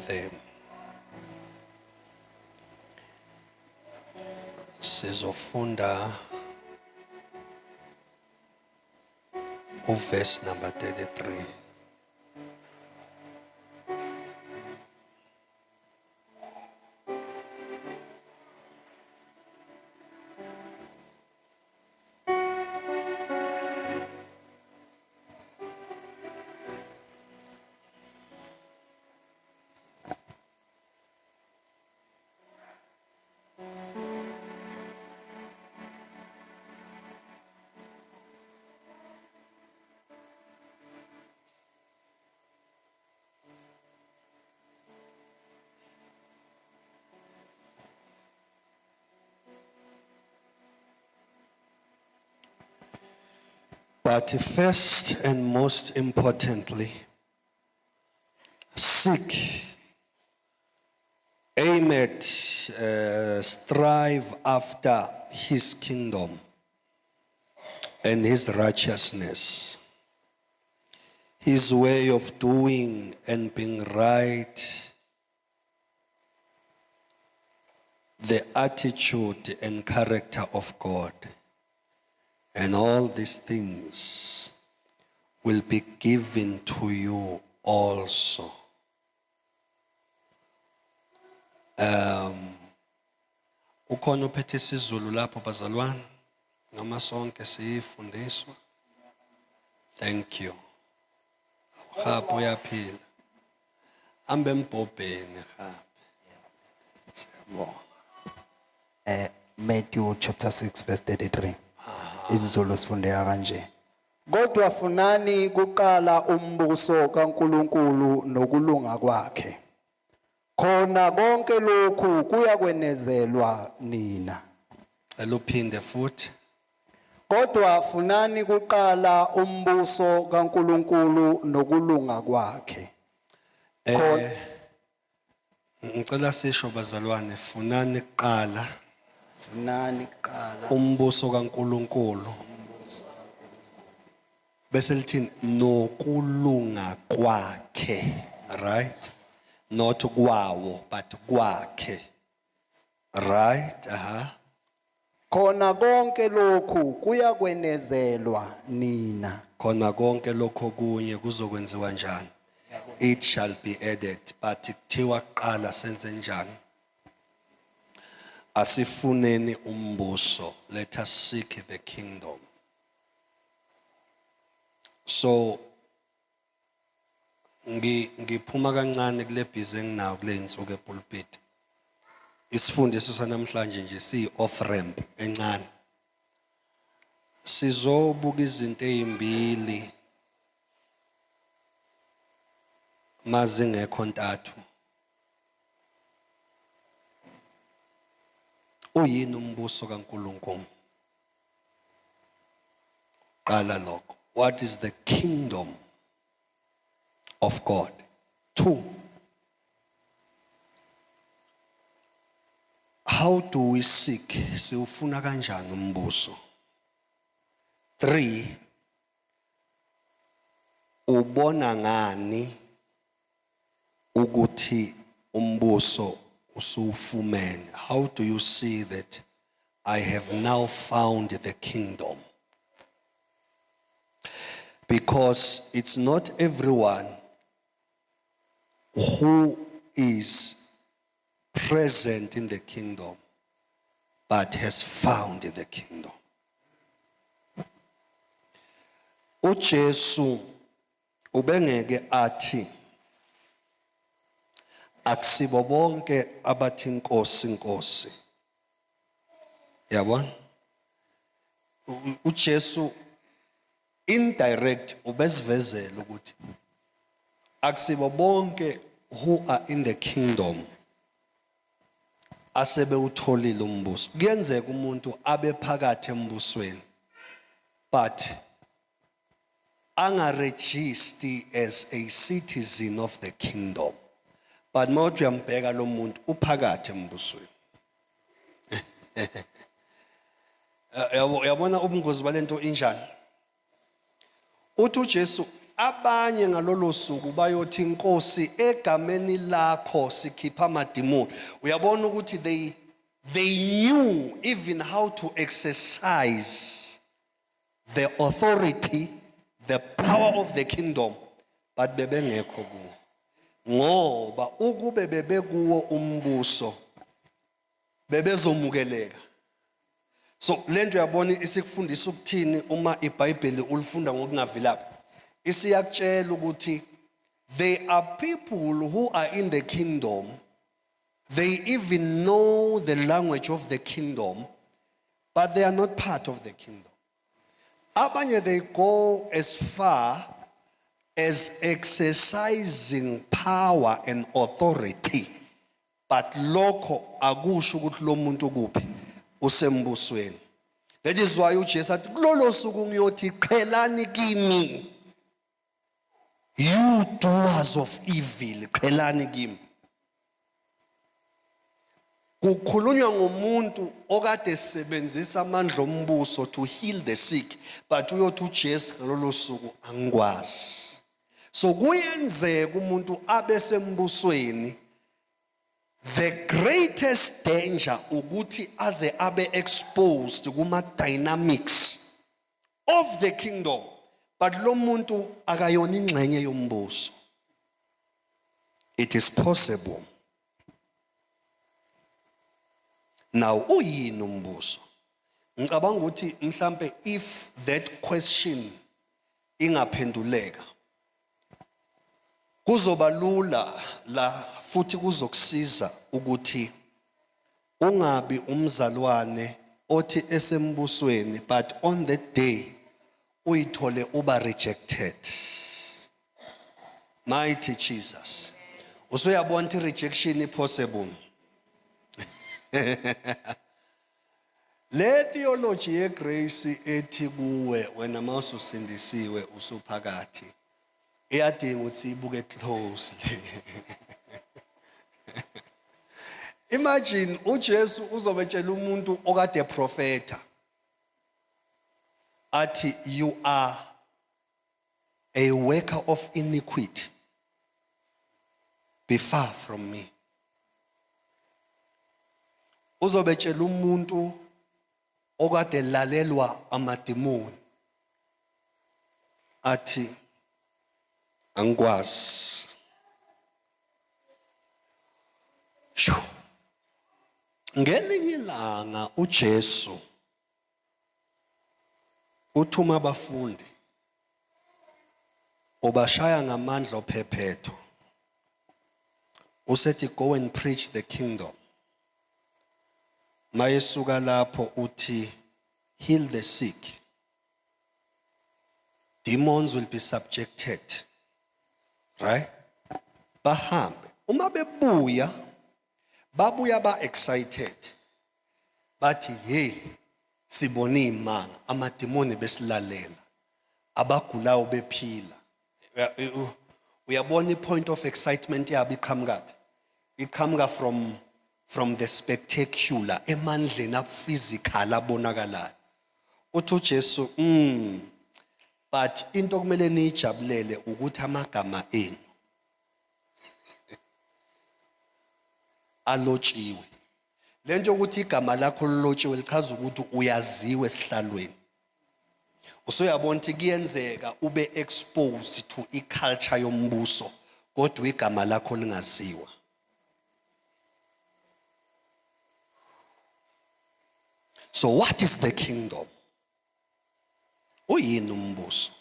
them. Sizofunda uverse number 33. But first and most importantly, seek, aim at, strive after his kingdom and his righteousness, his way of doing and being right, the attitude and character of God. And all these things will be given to you also. Ukhona ophethe isiZulu lapho bazalwane noma sonke siyifundiswa. Thank you. Uhaphu uyaphila. Hambe embhobheni haphi. Siyabonga. Matthew chapter 6 verse 33. IsiZulu sifundeka kanje. Kodwa funani kuqala umbuso kaNkuluNkulu nokulunga kwakhe. Khona konke lokhu kuyakwenezelwa nina. Cela uphinde futhi. Kodwa funani kuqala umbuso kaNkuluNkulu nokulunga kwakhe. Ngicela sisho bazalwane funani kuqala Funani kuqala umbuso kaNkuluNkulu. Bese lithini nokulunga kwakhe, right? Not kwawo but kwakhe. Right? Aha. Khona konke lokhu kuyakwenezelwa nina. Khona konke lokho kunye kuzokwenziwa njani? It shall be added, but kuthiwa kuqala senze njani? Asifuneni umbuso, let us seek the kingdom. So ngiphuma kancane kule busy enginayo kule insuku epulpit. Isifundiso sanamhlanje nje siyi off ramp encane. Sizobuka izinto ezimbili mazingekho ntathu. Uyini umbuso kaNkuluNkulu? Qala lokho. What is the kingdom of God? 2. How do we seek? Siwufuna kanjani umbuso? 3. Ubona ngani ukuthi umbuso usuwufumene? How do you see that I have now found the kingdom? Because it's not everyone who is present in the kingdom but has found the kingdom. uJesu ubengeke athi akusibo bonke abathi inkosi inkosi. Yabona? uJesu indirect ubesivezela ukuthi akusibo bonke who are in the kingdom asebewutholile umbuso. Kuyenzeka umuntu abe phakathi embusweni but angaregister as a citizen of the kingdom, but mawuthi uyambheka lo muntu uphakathi embusweni. Yabo, uyabona ubungozi balento injani? Uthi uJesu Abanye ngalolo suku bayothi, "Inkosi, egameni lakho sikhipha amadimoni." Uyabona ukuthi they knew even how to exercise the authority, the power of the kingdom, but bebengekho kuwo, ngoba ukube bebekuwo umbuso bebezomukeleka. So lento, uyabona, isikufundisa ukuthini uma iBhayibheli ulifunda ngokungavilaphi? Isiyakutshela ukuthi there are people who are in the kingdom. They even know the language of the kingdom, but they are not part of the kingdom. Abanye, they go as far as exercising power and authority, but lokho akusho ukuthi lo muntu kuphi, usembusweni. That is why uJesu athi kulolo suku, "Ngiyothi, qhelani kimi, you doers of evil, qhelani kimi." Kukhulunywa ngomuntu okade sebenzisa amandla ombuso to heal the sick, but uyothi uJesu ngalolo suku, "Angikwazi." So kuyenzeka umuntu abe sembusweni. The greatest danger ukuthi aze abe exposed kuma dynamics of the kingdom, but lo muntu akayona ingxenye yombuso. It is possible. Now, uyini umbuso? Ngicabanga ukuthi mhlambe if that question ingaphenduleka, kuzoba lula la futhi kuzokusiza ukuthi ungabi umzalwane othi esembusweni, but on that day uyithole uba rejected. Mighty Jesus, usuyabona ukuthi rejection ipossible. Le theology yegrace ethi kuwe wena mawususindisiwe usuphakathi, iyadinga ukuthi ibuke closely. Imagine uJesu uzobetshela umuntu okade profeta athi, "You are a worker of iniquity, be far from me." Uzobetshela umuntu okade lalelwa amadimoni athi, "Angikwazi." Shu. Ngelinye ilanga uJesu uthuma abafundi, ubashaya ngamandla ophephetho, usethi, "Go and preach the kingdom." Mayesuka lapho uthi, "Heal the sick, demons will be subjected." Right, bahambe. Uma bebuya, babuya ba excited, bathi, "Hey, sibone imanga, amadimoni besilalela, abagulayo bephila." Uyabona i-point of excitement yabo iqhamukaphi? Iqhamuka from the spectacular, emandleni aphysical abonakalayo. Uthi uJesu, but into kumele niyijabulele ukuthi amagama enu alotshiwe." Lento ukuthi igama lakho lilotshiwe lichaza ukuthi uyaziwe esihlalweni. Usuyabona ukuthi kuyenzeka ube exposed to iculture yombuso, kodwa igama lakho lingaziwa. So what is the kingdom? Uyini umbuso?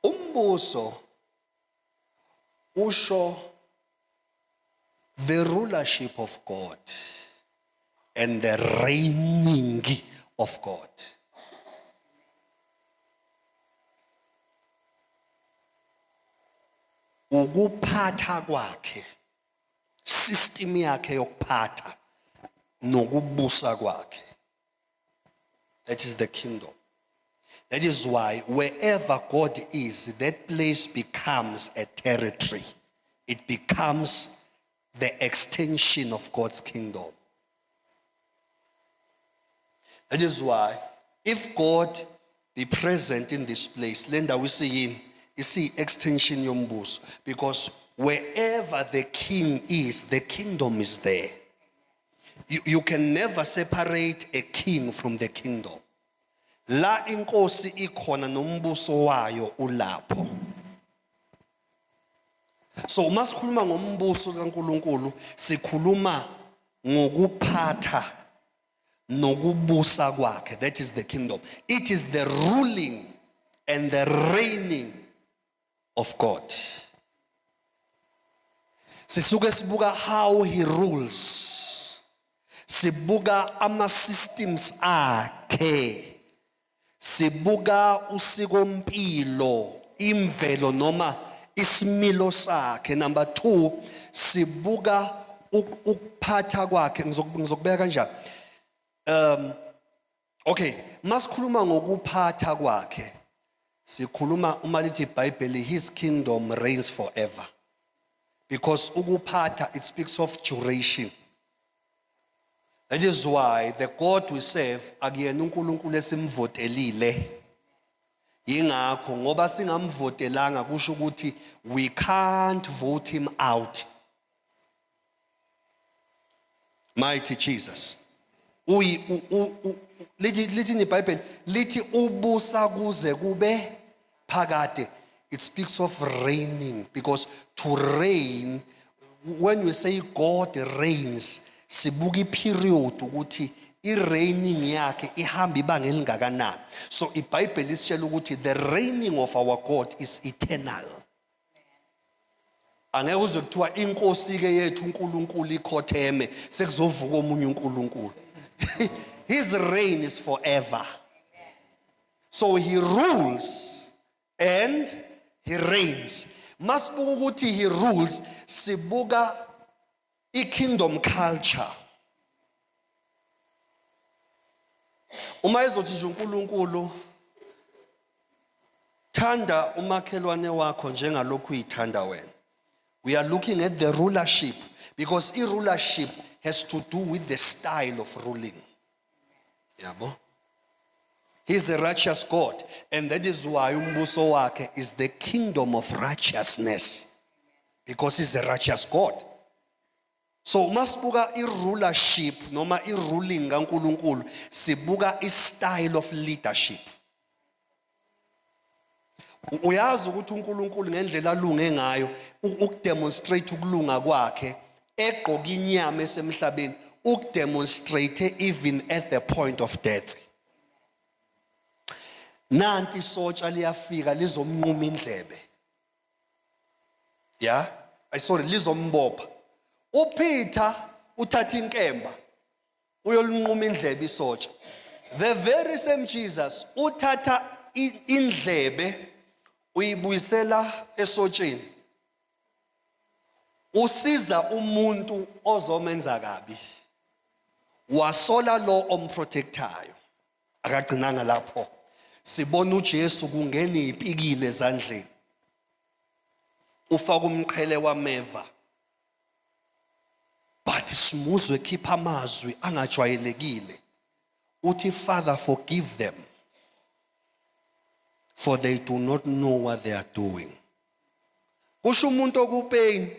Umbuso usho the rulership of God and the reigning of God. Ukuphatha kwakhe, system yakhe yokuphatha nokubusa kwakhe. That is the kingdom. That is why wherever God is, that place becomes a territory. It becomes the extension of God's kingdom. That is why if God be present in this place, le ndawo isiyini? Isiyi-extension yombuso, because wherever the king is, the kingdom is there. You can never separate a king from the kingdom. La inkosi ikhona, nombuso wayo ulapho. So uma sikhuluma ngombuso kaNkuluNkulu, sikhuluma ngokuphatha nokubusa kwakhe. That is the kingdom. It is the ruling and the reigning of God. Sisuke sibuka how he rules, sibuka ama systems akhe, sibuka usikompilo, imvelo noma isimilo sakhe. Number 2, sibuka ukuphatha kwakhe. Ngizokubeka kanjani? Okay, masikhuluma ngokuphatha kwakhe, sikhuluma uma lithi iBhayibheli, "His kingdom reigns forever," because ukuphatha, it speaks of duration. That is why the God we serve akuyena uNkulunkulu esimvotelile. Yingakho, ngoba singamvotelanga, kusho ukuthi we can't vote him out. Mighty Jesus. Uyi lithi iBhayibheli lithi ubusa kuze kube phakade. It speaks of reigning, because to reign, when we say God reigns, sibuka iperiod ukuthi i-reigning yakhe ihamba ibanga elingakanani. So iBhayibheli lisitshela ukuthi the reigning of our God is eternal. Angeke uze kuthiwa inkosi ke yethu uNkulunkulu ikhotheme, sekuzovuka omunye uNkulunkulu. His reign is forever. So he rules and he reigns. Masibuka ukuthi he rules, sibuka i-kingdom culture. Uma ezothi nje uNkulunkulu, "Thanda umakhelwane wakho njengalokhu uyithanda wena," we are looking at the rulership, because i-rulership has to do with the style of ruling, yabo. He's a righteous God, and that is why umbuso wakhe is the kingdom of righteousness, because he's a righteous God. So masibuka i-rulership noma i-ruling kaNkuluNkulu, sibuka i-style of leadership. Uyazi ukuthi uNkulunkulu ngendlela alunge ngayo, ukudemonstrate ukulunga kwakhe egqoka inyama esemhlabeni, ukudemonstrate even at the point of death. Nanti isotsha liyafika lizomnquma indlebe, ya, ay, sorry, lizombopha. UPeter uthatha inkemba, uyolinquma indlebe isotsha. The very same Jesus uthatha indlebe, uyibuyisela esotsheni, usiza umuntu ozomenza kabi, wasola lo omprotectayo. Akagcinanga lapho. Sibona uJesu kungena izipikile ezandleni, ufaka umqhele wameva, but simuzwe khipha amazwi angajwayelekile, uthi, "Father, forgive them, for they do not know what they are doing." Kusho umuntu okupain,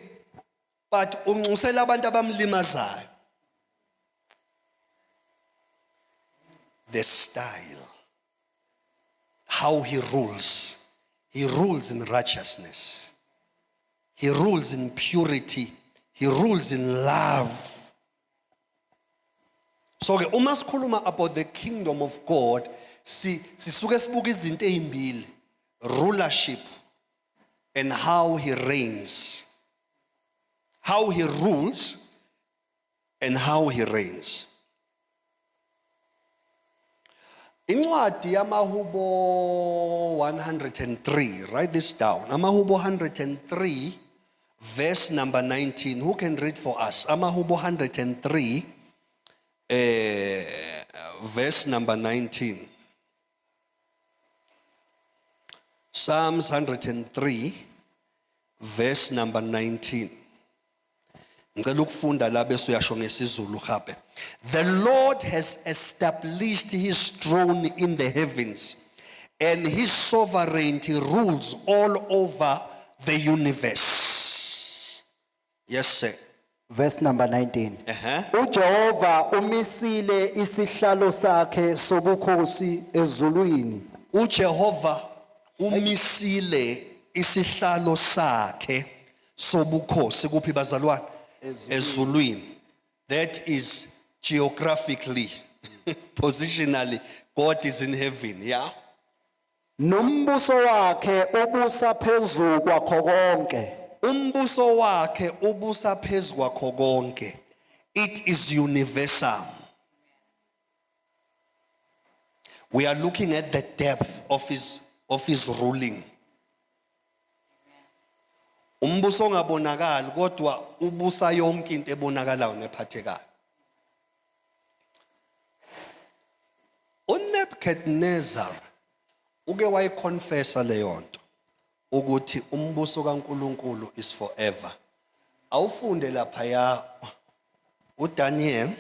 but unxusela abantu abamlimazayo. The style how he rules: he rules in righteousness, he rules in purity, he rules in love. So ke uma sikhuluma about the kingdom of God, si sisuke sibuka izinto ezimbili: rulership and how he reigns, how he rules and how he reigns. Incwadi yamaHubo 103, write this down. AmaHubo 103 verse number 19. Who can read for us? AmaHubo 103 verse number 19. Psalms 103 verse number 19. Ngicela ukufunda la bese uyasho ngesiZulu habe. The Lord has established his throne in the heavens, and his sovereignty rules all over the universe. Yes, sir. Verse number 19. Uh-huh. uJehova umisile isihlalo sakhe sobukhosi ezulwini. uJehova umisile isihlalo sakhe sobukhosi kuphi, bazalwane? Ezulwini. That is geographically, positionally, God is in heaven, yeah. Nombuso wakhe ubusa phezu kwakho konke. Umbuso wakhe ubusa phezu kwakho konke. It is universal. We are looking at the depth of his ruling. Umbuso ongabonakali kodwa ubusa yonke into ebonakalayo nephathekayo. uNebuchadnezzar uke wayiconfessa leyo nto ukuthi umbuso kaNkuluNkulu is forever. Awufunde lapha uDaniel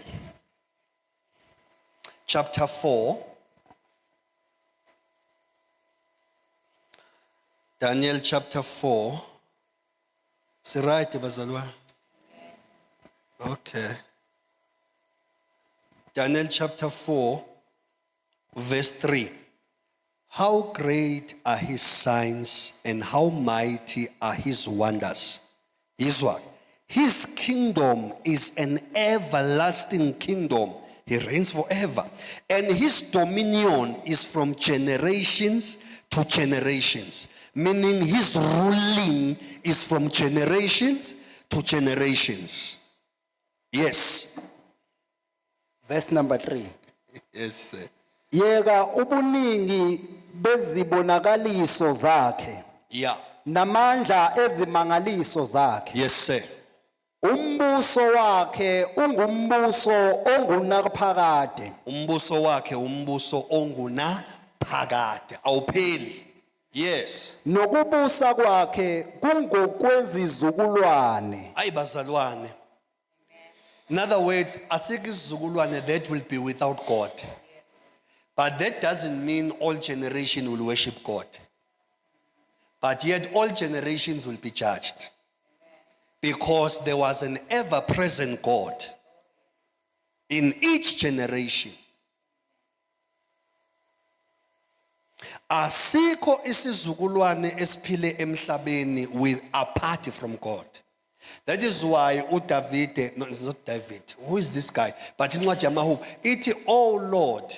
chapter 4. Daniel chapter 4. Si-right, bazalwane? Okay. Daniel chapter 4 verse 3. How great are his signs and how mighty are his wonders. Yizwa. His kingdom is an everlasting kingdom. He reigns forever. And his dominion is from generations to generations. Meaning his ruling is from generations to generations. Yes. Verse number 3. Yes, sir. Yeka ubuningi bezibonakaliso zakhe namandla ezimangaliso zakhe. Yes, sir. Umbuso wakhe ungumbuso ongunaphakade. Umbuso wakhe umbuso onguna phakade, awupheli. Yes. Nokubusa kwakhe kungokwezizukulwane. Ayi bazalwane. In other words, asikho isizukulwane that will be without God. But that doesn't mean all generation will worship God. But yet all generations will be judged. Because there was an ever-present God in each generation. Asikho isizukulwane esiphile emhlabeni with apart from God. That is why uDavid, no, it's not David. Who is this guy? But incwadi yamaHubo ithi, "Oh Lord,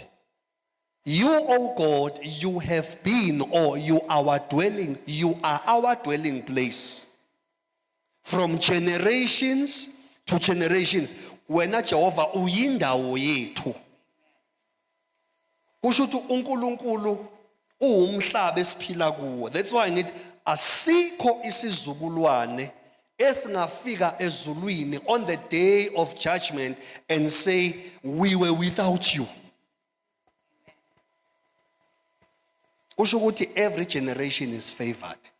you, oh God, you have been or you are our dwelling, you are our dwelling place from generations to generations." Wena Jehova uyindawo yethu. Kusho ukuthi uNkulunkulu uwumhlaba esiphila kuwo. That's why ngithi asikho isizukulwane esingafika ezulwini on the day of judgment and say, "We were without you." Kusho ukuthi every generation is favored,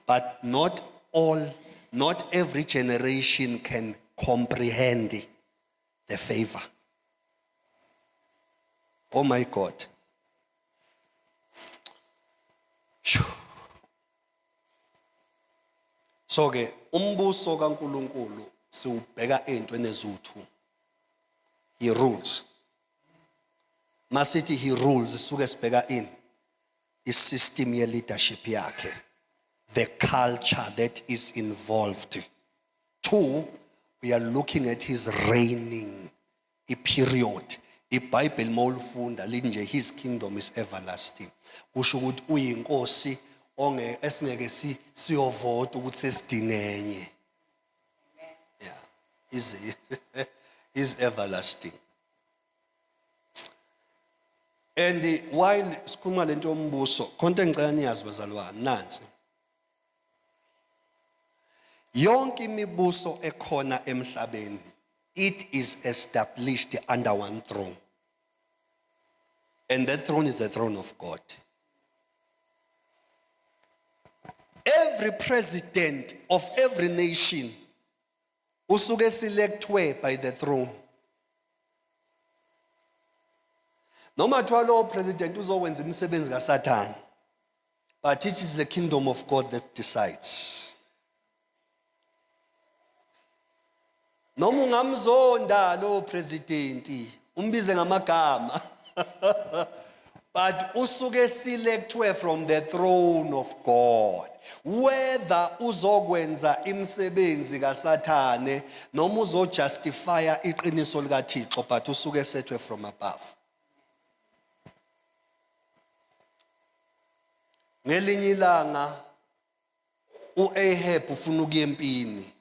but not all, not every generation can comprehend the favor. Oh my God. Phew. So ke umbuso kaNkuluNkulu siwubheka entweni eziwu2. He rules. Masithi he rules, suke sibheka in isystem ye leadership yakhe, the culture that is involved. Two, we are looking at his reigning, a period. IBhayibheli mawulifunda linje, his kingdom is everlasting. Kusho ukuthi uyinkosi onge esingeke si siyovota ukuthi sesidingenye. Yeah. Is everlasting. And while sikhuluma lento yombuso, khonto engicela niyazi bazalwane nansi. Yonke imibuso ekhona emhlabeni, it is established under one throne. And that throne is the throne of God. Every president of every nation Usuke selectwe by the throne. Noma kuthiwa lowo president uzokwenza imisebenzi kaSathane, but it is the kingdom of God that decides. Noma ungamzonda lowo president, umbize ngamagama, but usuke selectwe from the throne of God, whether uzokwenza imisebenzi kaSathane noma uzojustifya iqiniso likaThixo, but usuke sethwe from above. Ngelinye ilanga uAhab ufuna ukuya empini.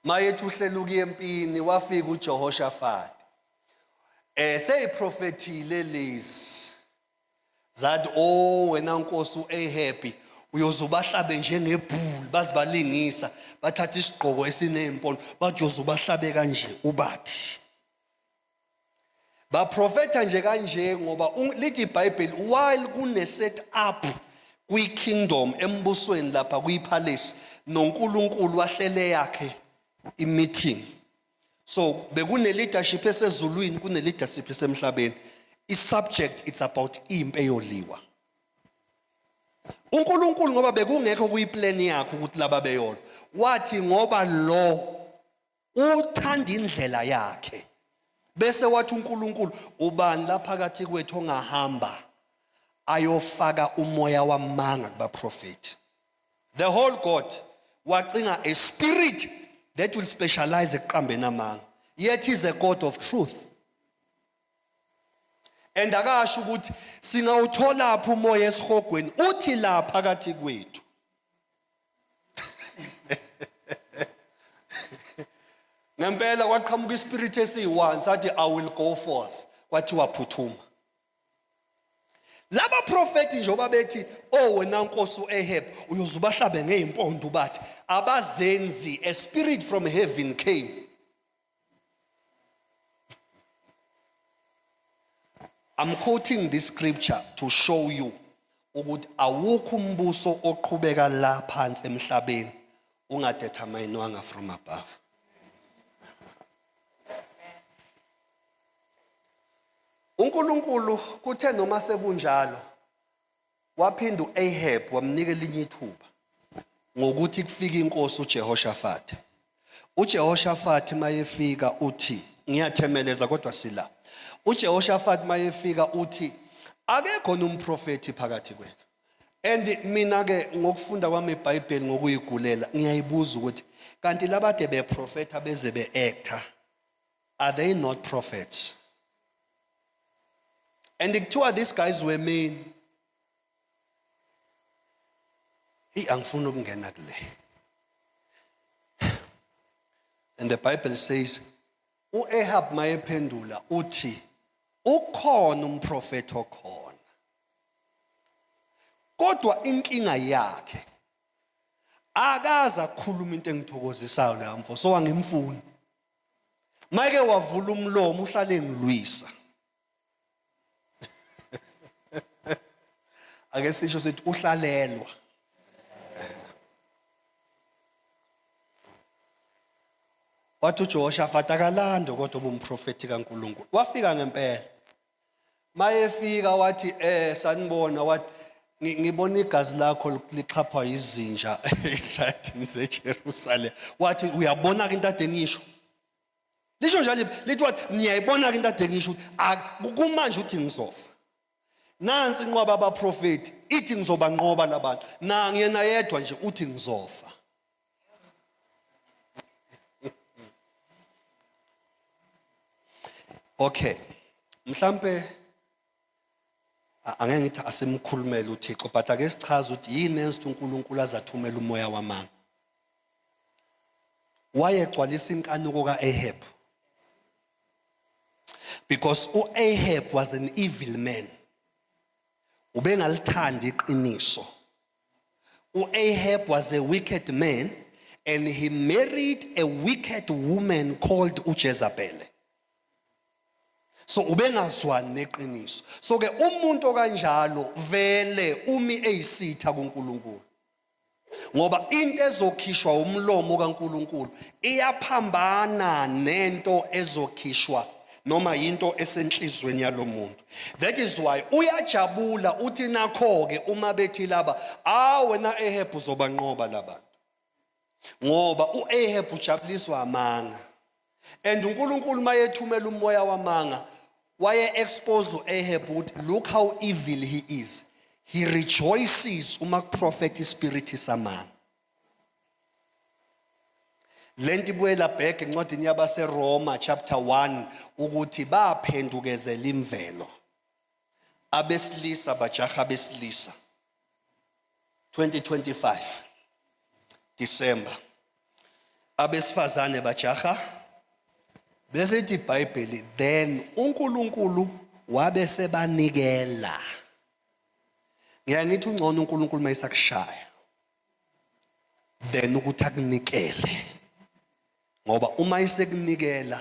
Mayethi uhlela ukuya empini, wafika uJehoshaphat, seyiprofethile lezi zathi, "Oh wena nkosi uAhab, uyozubahlabe njengebhulu." Bazibalingisa, bathatha isigqoko esinezimpondo, bathi uyozubahlabe kanje. Ubathi baprofetha nje kanje ngoba lithi iBhayibheli, while kune set up kwi-kingdom, embusweni lapha kwi-palace, noNkulunkulu wahlele yakhe i-meeting. So bekune leadership esezulwini, kune leadership esemhlabeni. I-subject, it's about impi eyoliwa. uNkulunkulu, ngoba bekungekho kuyiplan yakhe ukuthi laba beyolwa, wathi ngoba lo uthanda indlela yakhe. Bese wathi uNkulunkulu, "Ubani la phakathi kwethu ongahamba ayofaka umoya wamanga kubaprofeti?" The whole God wacinga a spirit that will specialize ekuqambeni amanga, yet he's a God of truth. And akasho ukuthi singawuthola phi umoya esihogweni, uthi la phakathi kwethu. Ngempela kwaqhamuka ispirit esiyi-one, sathi, "I will go forth." Kwathiwa, "Phuthuma." Laba profeti njengoba bethi, "Oh wena nkosi uAhab, uyozubahlabe ngezimpondo," bathi abazenzi. A spirit from heaven came. I'm quoting this scripture to show you ukuthi awukho umbuso oqhubeka la phansi emhlabeni ungadeterminwanga from above. uNkulunkulu kuthe noma sekunjalo, waphinda uAhab wamnika elinye ithuba ngokuthi kufike inkosi uJehoshaphat. UJehoshaphat mayefika uthi, ngiyathemeleza kodwa sila, uJehoshaphat mayefika uthi, "Akekho nomprofeti phakathi kwethu?" And mina ke, ngokufunda kwami iBhayibheli ngokuyigulela, ngiyayibuza ukuthi kanti labade beprofeta beze beactor, are they not prophets? And kuthiwa these guys were men. Hey, angifuni ukungena kule. And the Bible says uAhab mayephendula uthi, "Ukhona umprofeti okhona, kodwa inkinga yakhe akaze akhuluma into engithokozisayo leya mfo, so angimfuni. Make wavula umlomo uhlale ngilwisa." Ake sisho sithi uhlalelwa. Wathi uJehoshafat akalando, kodwa ubumprofeti kaNkuluNkulu. Wafika ngempela. Mayefika wathi, "Sanibona." Wathi, "Ngibona igazi lakho lixhaphwa izinja ezitradini zeJerusalem." Wathi, "Uyabona ke into ade ngisho." Lisho njalo lithi, wathi, "Niyayibona ke into ade ngisho ukuthi kumanje uthi ngizofa. Nansi inqwaba abaprofeti ithi ngizobanqoba labantu. Na yena yedwa nje uthi ngizofa." Okay. Mhlambe angeke ngithi asimkhulumele uThixo, but ake sichaze ukuthi yini enza ukuthi uNkulunkulu azathumela umoya wamanga. Wayegcwalisa inkanuko kaAhab. Because uAhab was an evil man. Ubengalithandi iqiniso. UAhab was a wicked man and he married a wicked woman called uJezebel. So ubengazwani neqiniso. So ke umuntu okanjalo vele umi eyisitha kuNkulunkulu. Ngoba into ezokhishwa umlomo kaNkuluNkulu iyaphambana nento ezokhishwa noma into esenhlizweni yalomuntu. That is why uyajabula uthi nakho ke uma bethi laba, ah, wena Ahab uzobanqoba labantu. Ngoba uAhab ujabuliswa amanga. And uNkulunkulu mayethumela umoya wamanga waye expose uAhab ukuthi look how evil he is. He rejoices uma kuprophet ispirit samanga. Lento ibuyela back encwadini yabaseRoma chapter 1 ukuthi baphendukezela imvelo. Abesilisa bajaha abesilisa. 2025 December, abesifazane bajaha, bese ithi iBhayibheli then uNkulunkulu wabe sebanikela. Ngiya ngithi ungcono uNkulunkulu mayisakushaya then ukuthi akunikele, ngoba uma isekunikela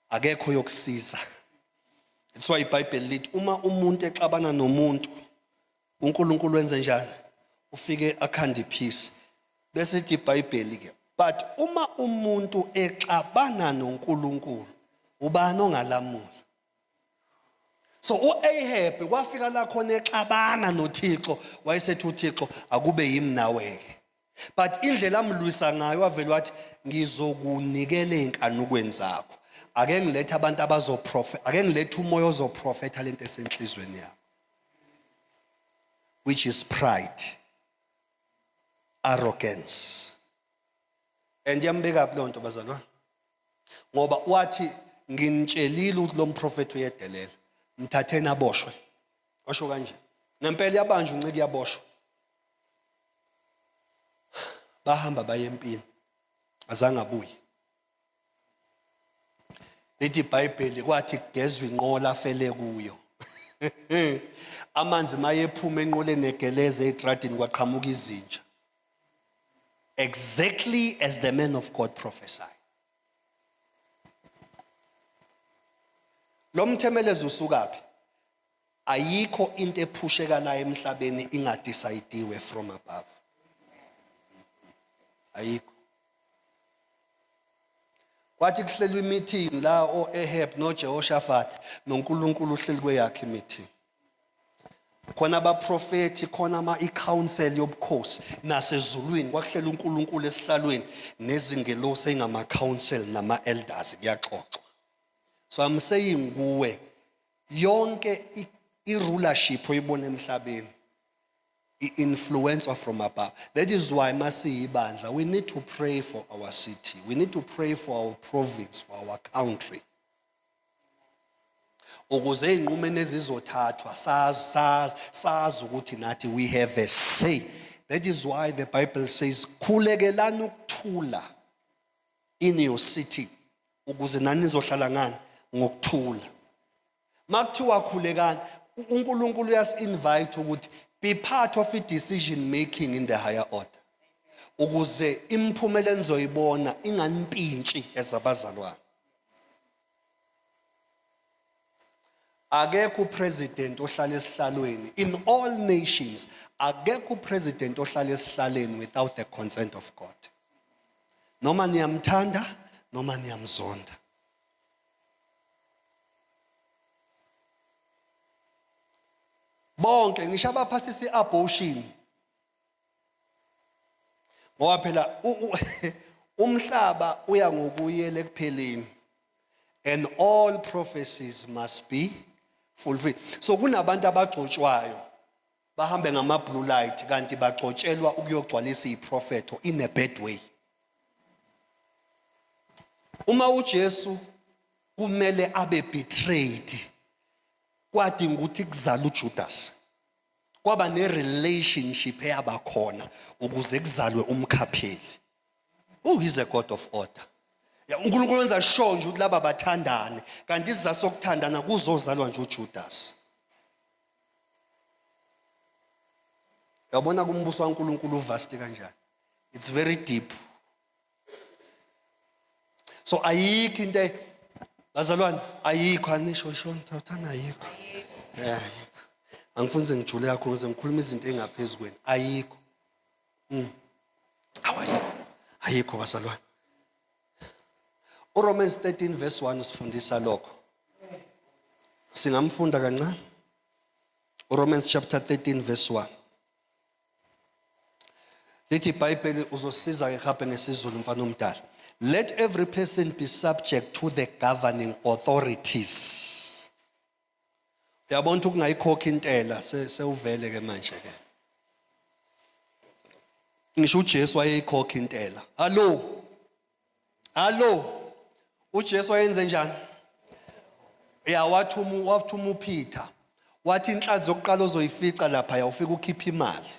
akekho yokusiza. That's why iBhayibheli lithi uma umuntu exabana nomuntu, uNkulunkulu wenze njani? Ufike akhande peace. Bese ithi iBhayibheli ke, but uma umuntu exabana noNkulunkulu, ubani ongalamula? So uAhab kwafika la khona exabana noThixo, wayesethi uThixo akube yimi nawe ke. But indlela amlwisa ngayo, wavele wathi ngizokunikela einkanukweni zakho, ake ngilethe abantu abazoprofet, ake ngilethe umoya ozoprofetha lento esenhlizweni yakho, which is pride, arrogance. And yambeka phi lonto, bazalwane? Ngoba wathi nginitshelile ukuthi lo mprofethi uyedelela, mthatheni aboshwe. Washo kanje ngempela, yabanjwa unciki, yaboshwa, bahamba baye empini, azange abuye. Lithi iBhayibheli kwathi kugezwa inqola afele kuyo, amanzi mayephuma enqoleni egeleze etradini, kwaqhamuka izinja, exactly as the man of God prophesied. Lo mthemelezo usukaphi? Ayikho into ephusheka la emhlabeni ingadecidiwe from above, ayikho. Kwathi kuhlelwa imeeting la, o-Ahab noJehoshaphat noNkulunkulu uhleli kweyakhe imeeting, khona abaprofethi, khona ama i-council yobukhosi nasezulwini. Kwakuhlela uNkulunkulu esihlalweni nezingelosi engama-council nama-elders, kuyaxoxwa. So I'm saying kuwe, yonke i-rulership oyibona emhlabeni i-influence from above. That is why masiyibandla we need to pray for our city, we need to pray for our province, for our country, ukuze ey'nqumeni ezizothathwa sazi ukuthi nathi we have a say. That is why the Bible says khulekelani ukuthula in your city, ukuze nani nizohlala ngani? Ngokuthula. Makuthiwa khulekani, uNkulunkulu uyasi-invite ukuthi be part of i-decision making in the higher order, ukuze imiphumela enizoyibona inganimpintshi ezabazalwane. Akekho upresident ohlala esihlalweni in all nations, akekho upresident ohlala esihlaleni without the consent of God, noma niyamthanda noma niyamzonda. Bonke, ngisho abaphasisa i-abortion, ngoba phela umhlaba uya ngokuyela ekupheleni and all prophecies must be fulfilled. So kunabantu abagcotshwayo bahambe ngama blue light, kanti bagcotshelwa ukuyogcwalisa iprofetho in a bad way. Uma uJesu kumele abe betrayed, kwadinga ukuthi kuzala uJudas, kwaba ne-relationship eyabakhona ukuze kuzalwe umkhapheli. Oh, he's a God of order. Ya, uNkulunkulu wenza sure nje ukuthi laba bathandane, kanti isizathu sokuthandana kuzozalwa nje uJudas. Yabona kumbuso kaNkulunkulu uvast kanjani? It's very deep. So ayikho into, bazalwane, ayikho. Anisho sho ngithathana, ayikho. Yeah, ayikho. Angifuni ngijule kakhulu ngize ngikhuluma izinto engaphezulu kwenu. Ayikho. Awayikho. Ayikho bazalwane. URomans 13 verse 1 usifundisa lokho. Singamfunda kancane. URomans chapter 13 verse 1. Lithi iBhayibheli uzosiza ke habe ngesiZulu mfana omdala. Let every person be subject to the governing authorities. Uyabona ukuthi ukungayikhokhi intela sewuvele ke manje ke. Ngisho uJesu wayeyikhokha intela. Hallo. Hallo. UJesu wayenze njani? Ya wathuma wathuma uPeter. Wathi inhlanzi yokuqala ozoyifica lapha ya ufika ukhipha imali.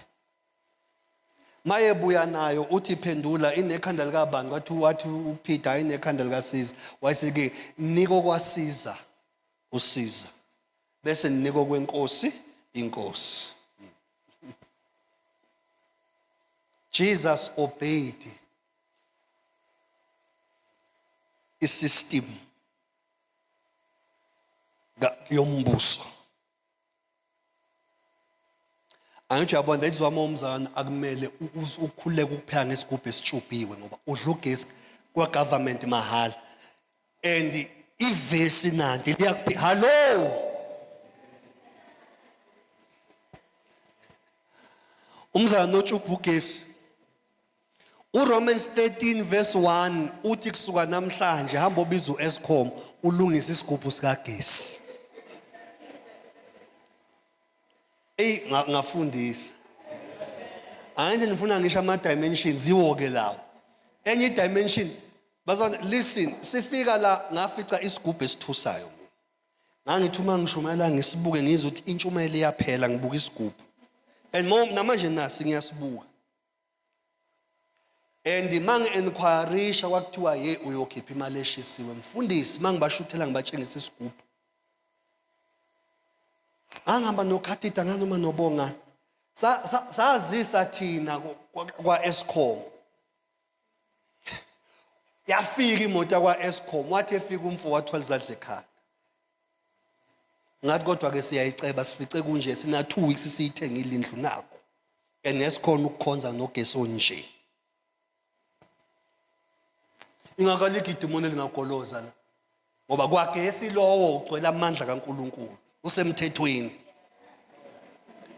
Mayebuya nayo uthi phendula inekhanda likabani wathi wathi uPeter inekhanda likaSiza wayeseke niko kwasiza usiza bese niko kwenkosi inkosi. Jesus obeyed isystem yombuso. Angithi uyabona that's why umzalwane akumele ukhuleke ukupheka ngesigubhu esitshubiwe ngoba udla ugesi kwa government mahhala and ivesi nanti liyakuphi hallo umzalwane otshubha ugesi. URomans 13 verse 1 uthi kusuka namhlanje hamba obiza uEskom ulungise isigubhu sikagesi. Ey ngafundisa. Angithi nifuna ngisho ama dimensions iwo ke lawo. Enye dimension bazana listen sifika la ngafica isigubhu esithusayo mina. Ngangithi uma ngishumayela ngisibuke ngizwe ukuthi intshumayelo iyaphela ngibuka isigubhu. And namanje nasi ngiyasibuka. And mangi-enquirisha kwakuthiwa ye uyokhipha imali eshisiwe mfundisi mangibashuthela ngibatshengisa isigubhu angihamba nokhatida nganoma nobongani sazisa thina kwa-escom yafika imoto yakwa-escom wathi efika umfo wathwala izandla ekhanda ngathi kodwa ke siyayiceba sifice kunje sina 2 weeks siyithengile indlu nakho and esikhona ukukhonza nogesi onje ingakaligi idimoni elingagoloza la ngoba kwagesi lowo ugcwele amandla kaNkuluNkulu usemthethweni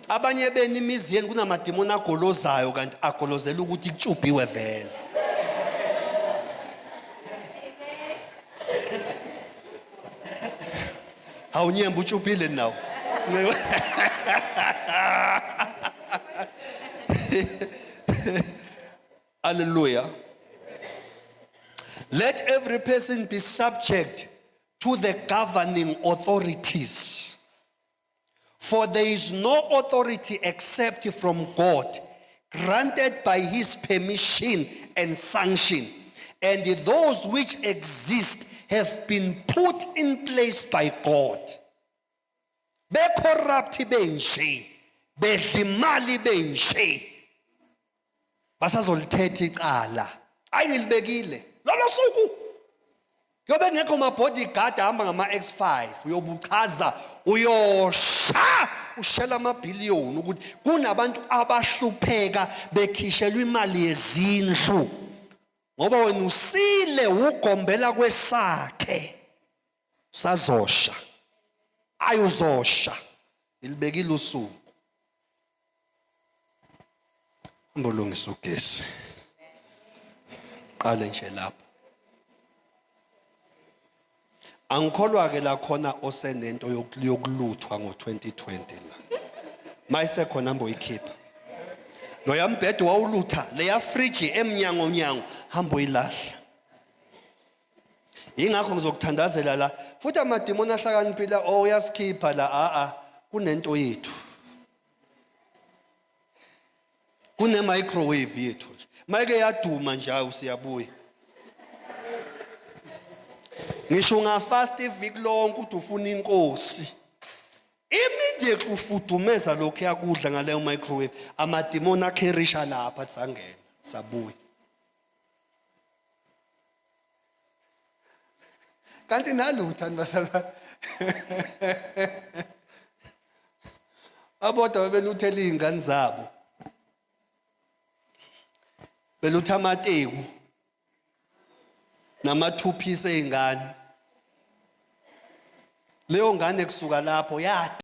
abanye benu imizi yenu kunamadimoni agolozayo kanti agolozela ukuthi kutshubhiwe vele hawu nyembe utshubhile nawo Hallelujah. Let every person be subject to the governing authorities. For there is no authority except from God, granted by his permission and sanction. And those which exist have been put in place by God. Becorrupt benje, bedla imali benje. Basazolithetha icala. Ayi ngilibekile. Lolo suku kuyobe kungekho ma-bodyguard ahamba ngama-X5 uyobuchaza uyosha ushela amabhiliyoni ukuthi kunabantu abahlupheka bekhishelwa imali yezindlu ngoba wena usile ugombela kwesakhe usazosha ayuzosha ilibekile usuku hamba ulungisa ugesi qale nje lapho angikholwa ke la khona osenento yokuluthwa ngo-2020 la mayisekhona hamba uyikhipha loya mbhedo wawulutha leya friji emnyango mnyango hamba uyilahla Yingakho ngizokuthandazela la. Futhi amadimoni ahlakaniphile oh uyasikhipha la a a kunento yethu. Kune microwave yethu nje. Mayike yaduma nje awu siyabuya. Ngisho ungafast iviki lonke uthi ufuna inkosi. Immediately ufudumeza lokhu yakudla ngaleyo microwave amadimoni akherisha lapha athi sangena sabuya. Kanti nalutha nibazalwane. Abodwa bebeluthela izingane zabo. Belutha amateku nama two piece eyingane. Leyo ngane kusuka lapho ya.